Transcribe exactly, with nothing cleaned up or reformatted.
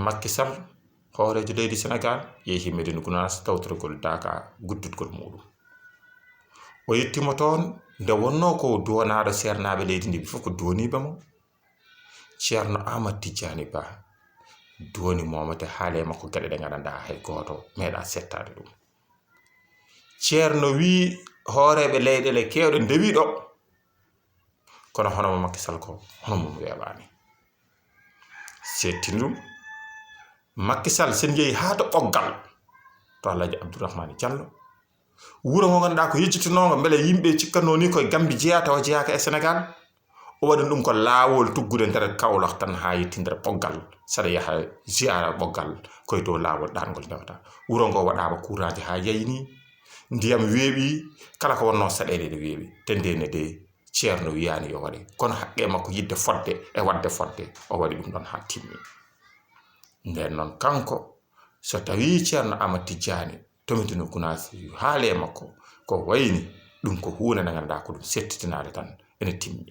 Macky Sall, hooreejo leydi Senegaal, yehi Médina Gounass tawtorgol daaka guddutgol muuɗum. O yettiima toon nde wonnoo ko duwanaaɗo seernaaɓe leydi ndi, ɓe fof ko duwaniiɓe mo. Ceerno Aamadu Tijjaani Bah duwanii mo, te haali e makko geɗe ɗe nganndanɗaa hay gooto meeɗaa settaade ɗum. Ceerno wii hooreeɓe leyɗeele keewɗe ndewii ɗo, kono hono mo Macky Sall ko, hono mum weeɓaani. Seettini ɗum, Macky Sall, so en njehii haa to Ɓoggal, to Alhaji Abdourahmane Diallo, wuro ngo ngannduɗaa ko yejjitinoongo, mbele yimɓe cikkatnoo ni koye Gambie jeyaa, tawa jeyaaka e Senegaal. O waɗi ɗum ko laawol tuggude nder Kaolack tan haa yetti nder Ɓoggal. Saɗa yaha ziyaara Ɓoggal, koye dow laawol ɗaangol ndewata. Wuro ngo waɗaama kuuraaji haa yaynii, ndiyam weeɓi, kala ko wonnoo saɗeele ɗe weeɓi. Te ndeen ne de, Ceerno wiyaani yo waɗe, kono haqqe makko yiɗde fodde e waɗde fodde, o waɗi ɗum ɗon haa timmi. Ndeen noon, kanko, so tawii Ceerno Aamadu Tijjaani to Médina Gounass haali e makko, ko wayni ɗum ko huunde nde ngannduɗaa ko ɗum settitinaade tan ene timmi.